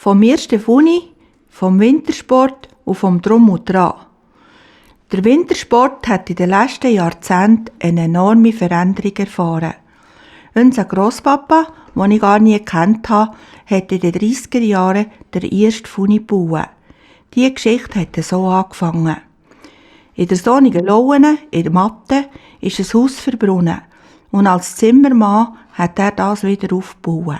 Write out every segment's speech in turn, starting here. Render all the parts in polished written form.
Vom ersten Funi, vom Wintersport und vom Drum und Dran. Der Wintersport hat in den letzten Jahrzehnten eine enorme Veränderung erfahren. Unser Grosspapa, den ich gar nie gekannt habe, hat in den 30er Jahren den ersten Funi gebaut. Diese Geschichte hat so angefangen. In der sonnigen Laune, in der Matte, ist ein Haus verbrunnen und als Zimmermann hat er das wieder aufgebaut.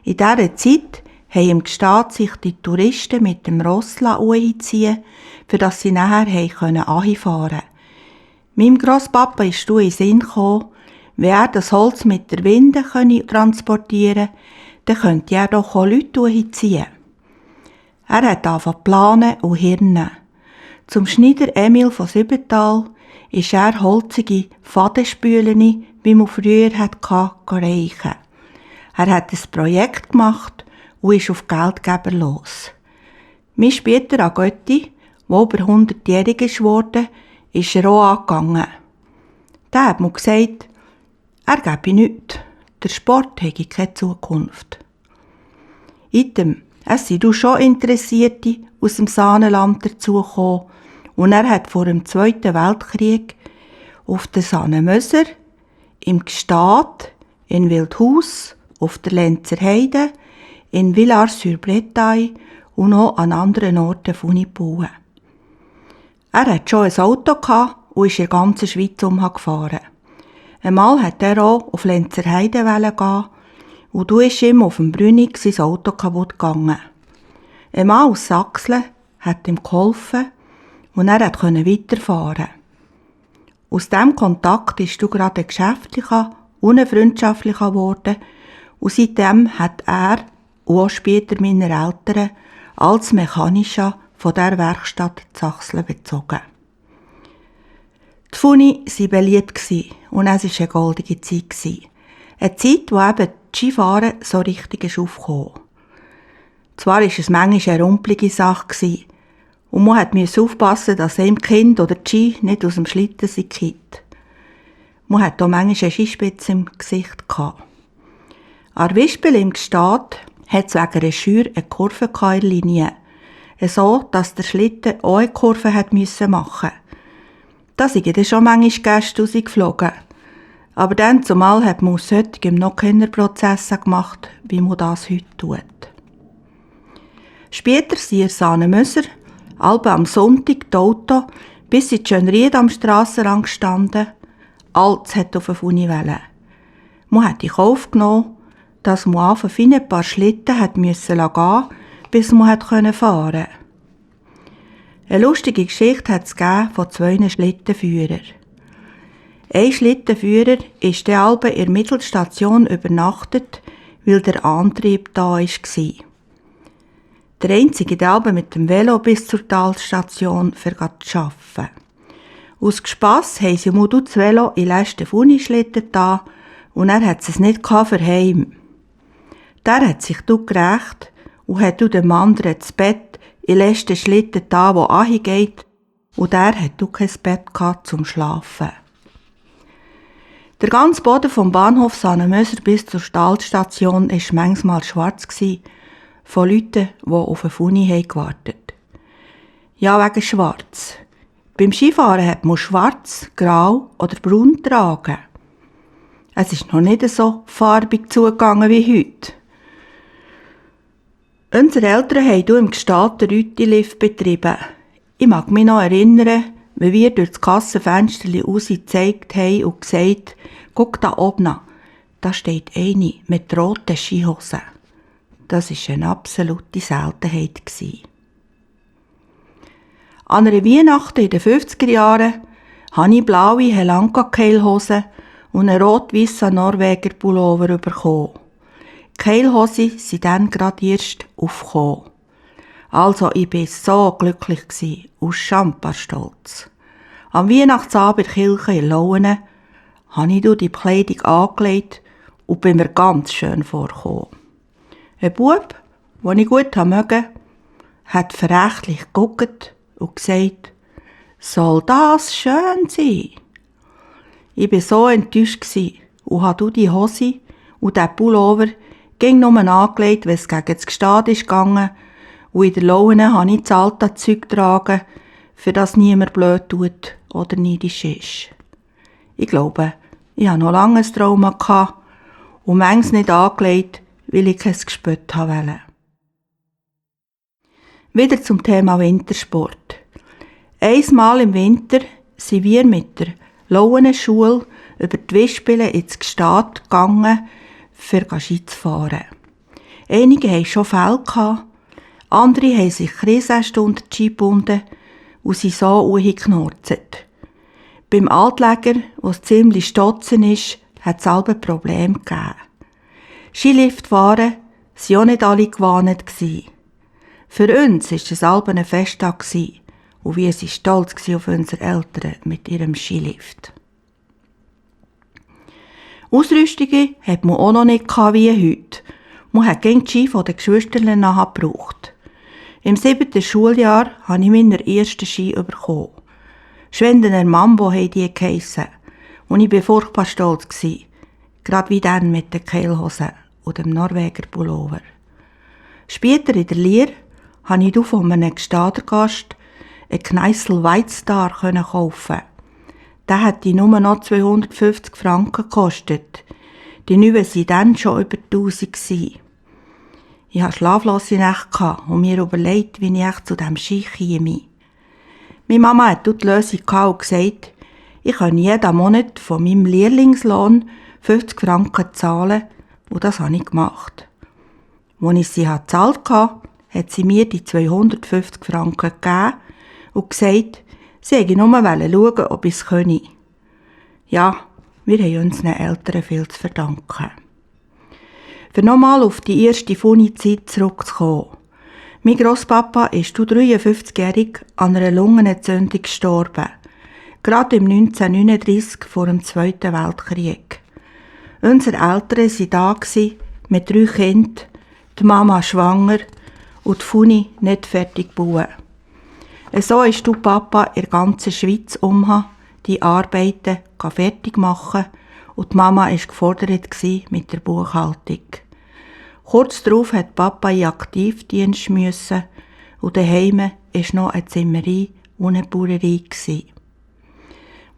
In dieser Zeit haben im Gstaad sich die Touristen mit dem Ross einziehen, für das sie nachher anfahren konnten. Meinem Grosspapa ist in den Sinn gekommen, wenn er das Holz mit der Winde transportieren konnte, dann könnte er doch auch Leute ziehen. Er hat angefangen planen und hirnen. Zum Schneider Emil von Sübental ist er holzige Fadenspülen, wie man früher hatte, reichen. Er hat ein Projekt gemacht und ist auf Geldgeber los. Mein späterer Götti, der über 100-jährig geworden ist er auch angegangen. Der hat mir gesagt, er gebe nichts, der Sport habe keine Zukunft. Item, es sind auch schon Interessierte aus dem Saanenland dazugekommen und er hat vor dem Zweiten Weltkrieg auf der Saanemöser, im Gstaad, in Wildhaus, auf der Lenzer Heide, in Villars-sur-Bretagne und noch an anderen Orten Funi gebaut. Er hatte schon ein Auto und ist in der ganzen Schweiz gefahren. Einmal wollte er auch auf Lenzer Heide gehen und da ist ihm auf dem Brünig sein Auto kaputt gegangen. Ein Mann aus Sachsen hat ihm geholfen und er konnte weiterfahren. Aus diesem Kontakt ist er gerade ein geschäftlicher und ein freundschaftlicher geworden und seitdem hat er und auch später meine Eltern als Mechanischer von der Werkstatt Sachsen bezogen. Die Funi waren beliebt und es war eine goldige Zeit. Eine Zeit, wo eben das Skifahren so richtig aufkam. Zwar war es manchmal eine rumpelige Sache und man musste aufpassen, dass einem Kind oder die Ski nicht aus dem Schlitten kippt. Man hatte auch manchmal eine Skispitze im Gesicht gehabt. An der Wispel im Gstaad hat es wegen einer Schür eine Kurve in der Linie, so dass der Schlitten auch eine Kurve machen musste. Da sind dann schon manchmal Gäste rausgeflogen. Aber dann zumal hat man aus heutigem noch keine Prozesse gemacht, wie man das heute tut. Später sind in Saanemöser, alle am Sonntag die Auto bis in Schönried am Strassenrand gestanden. Alles hat auf eine Funi wollen. Man hat in Kauf genommen, dass man auf ein paar Schlitten gehen musste, bis man fahren konnte. Eine lustige Geschichte hat es von 2 Schlittenführern. Ein Schlittenführer ist dann in der Mittelstation übernachtet, weil der Antrieb da war. Der einzige, der mit dem Velo bis zur Talstation zu arbeiten. Aus Spass haben sie ihm das Velo in den letzten Funischlitten da und er hat es nicht für heim. Der hat sich gerecht und hat dem anderen das Bett in den letzten Schlitten da, wo angeht, und der hat kein Bett zum Schlafen. Der ganze Boden vom Bahnhof Saanemöser bis zur Talstation war manchmal schwarz von Leuten, die auf eine Funi gewartet haben. Ja, wegen schwarz. Beim Skifahren hat man schwarz, grau oder braun tragen. Es ist noch nicht so farbig zugegangen wie heute. Unsere Eltern haben im Gstaad den Rütilift betrieben. Ich mag mich noch erinnern, wie wir durch das Kassenfenster raus gezeigt haben und gesagt, guck da oben an, da steht eine mit roten Skihosen. Das war eine absolute Seltenheit. An einer Weihnachten in den 50er Jahren habe ich blaue Helanka-Keilhosen und einen rot-weissen Norweger Pullover bekommen. Die Keilhosen sind dann gerade erst aufgekommen. Also, ich war so glücklich und schamparstolz. Am Weihnachtsabend in der Kirche in Laune habe ich die Kleidung angelegt und bin mir ganz schön vorgekommen. Ein Bub, den ich gut mochte, hat verächtlich geguckt und gesagt, soll das schön sein? Ich war so enttäuscht und habe die Hose und den Pullover ging nur angelegt, wenn es gegen das Gestad ist gegangen, und in der Laune habe ich das alte Zeug getragen, für das niemand blöd tut oder neidisch ist. Ich glaube, ich hatte noch lange ein Trauma gehabt und manches nicht angelegt, weil ich kein Gespött wollte. Wieder zum Thema Wintersport. Einmal im Winter sind wir mit der Lauenschule über die Wispele ins Gstad gegangen, für Ski zu fahren. Einige hatten schon Fälle gehabt, andere haben sich Krisenstunden unter die Ski gebunden und sind so geknurzt. Beim Altläger, wo es ziemlich stotzen ist, hat es ein Problem gegeben. Skilift fahren waren auch nicht alle gewarnt. Für uns war es ein Festtag und wir waren stolz auf unsere Eltern mit ihrem Skilift. Ausrüstungen hat man auch noch nicht wie heute. Man hat die Ski von den Geschwistern nachgebraucht. Im 7. Schuljahr habe ich meine ersten Ski bekommen. Schwendener Mambo haben die geheissen. Und ich war furchtbar stolz. Gerade wie dann mit den Kehlhosen und dem Norweger Pullover. Später in der Lehre konnte ich von einem Gstadergast einen Kneissel Whitestar kaufen. Der hätte nur noch 250 Franken gekostet. Die neuen waren dann schon über 1000 gewesen. Ich hatte schlaflose Nächte und mir überlegt, wie ich zu diesem Ski käme. Meine Mama hat die Lösung und gesagt, ich könne jeden Monat von meinem Lehrlingslohn 50 Franken zahlen, und das habe ich gemacht. Als ich sie gezahlt hatte, hat sie mir die 250 Franken gegeben und gesagt, sie wollte nur schauen, ob ich es könne. Ja, wir haben unseren Eltern viel zu verdanken. Für nochmal auf die erste Funi-Zeit zurückzukommen. Mein Grosspapa ist 53-jährig an einer Lungenentzündung gestorben. Gerade im 1939 vor dem Zweiten Weltkrieg. Unsere Eltern waren da mit 3 Kindern, die Mama schwanger und die Funi nicht fertig gebaut. So ist Papa in der ganzen Schweiz die Arbeiten fertig machen und die Mama war gefordert mit der Buchhaltung. Kurz darauf musste Papa in Aktivdienst und daheim war noch eine Zimmerei und eine Bauerei.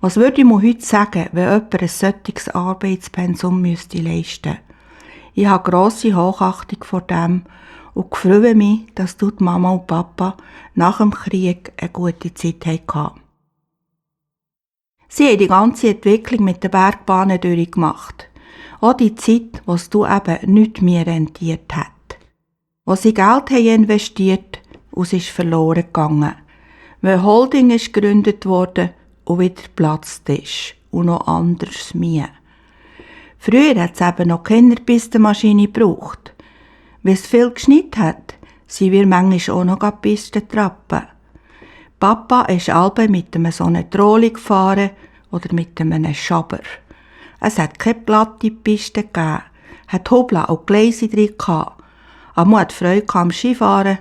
Was würde man heute sagen, wenn jemand ein solches Arbeitspensum leisten müsste? Ich habe grosse Hochachtung vor dem und freue mich, dass die Mama und Papa nach dem Krieg eine gute Zeit hatten. Sie haben die ganze Entwicklung mit den Bergbahnen durchgemacht. Auch die Zeit, wo es eben nichts mehr rentiert hat. Wo sie Geld haben investiert und es ist verloren gegangen. Weil Holding ist gegründet worden und wieder geplatzt ist. Und noch anders mehr. Früher hat es eben noch keine Pistenmaschine gebraucht. Weil es viel geschneit hat, sind wir manchmal auch noch Pisten trappen. Papa ist albe mit einem so einer Trolley gefahren oder mit einem Schaber. Es hat keine platte Piste gegeben, hat Hobel und Gleise drin gehabt. Aber man hat Freude am Skifahren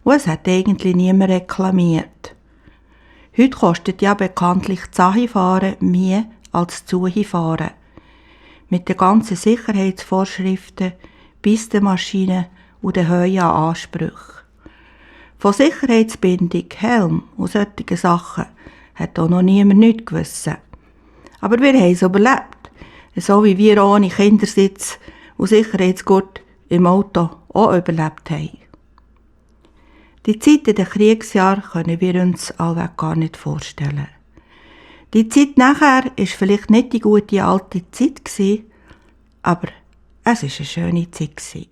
und es hat eigentlich niemand reklamiert. Heute kostet ja bekanntlich das Achifahren mehr als das Zuhifahren. Mit den ganzen Sicherheitsvorschriften, Pistenmaschinen und den hohen Ansprüchen. Von Sicherheitsbindung, Helm und solchen Sachen hat auch noch niemand nichts gewusst. Aber wir haben es überlebt. So wie wir ohne Kindersitz und Sicherheitsgurt im Auto auch überlebt haben. Die Zeit in den Kriegsjahren können wir uns allweg gar nicht vorstellen. Die Zeit nachher war vielleicht nicht die gute alte Zeit, aber es war eine schöne Zeit.